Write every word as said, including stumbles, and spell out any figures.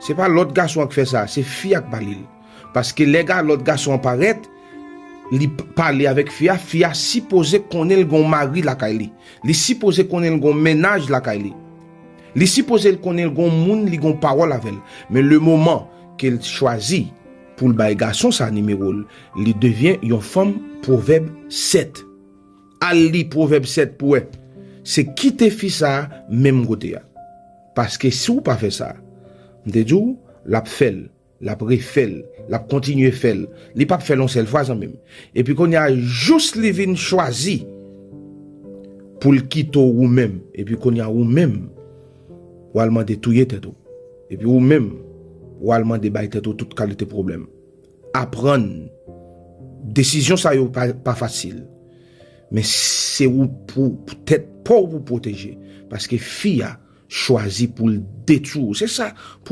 Se pa lòt gason an k fè sa, se fi a k ba li l. Paske lè ga lòt gason an parèt, li p- pale avèk fi a, fi a sipoze konnen l gon mari lakay li. Li sipoze konnen l gon mennaj lakay li. Li sipoze l konnen l gon moun, li gon pawòl avè l. Men le moman ke l chwazi pou l bay gason sa nimewo l, li devyen yon fanm Pwovèb sèt. Al li Pwovèb sèt pou wè. Se kite fi sa a menm kote a. Paske si w pa fè sa, m te di w, l ap fè l, l ap refè l, l ap kontinye fè l. Li p ap fè l yon sèl fwa, zanmi m. Epi kounye a, jous li vin chwazi pou l kite w ou menm. Epi kounye a, ou menm, w al mande touye tèt ou. Epi ou menm, w al mande bay tèt ou tout kalite pwoblèm. Aprann. Desizyon sa yo pa, pa fasil. Men se ou pou, pou tèt pa w pou pwoteje. Paske fi a chwazi pou l detwi w. Se sa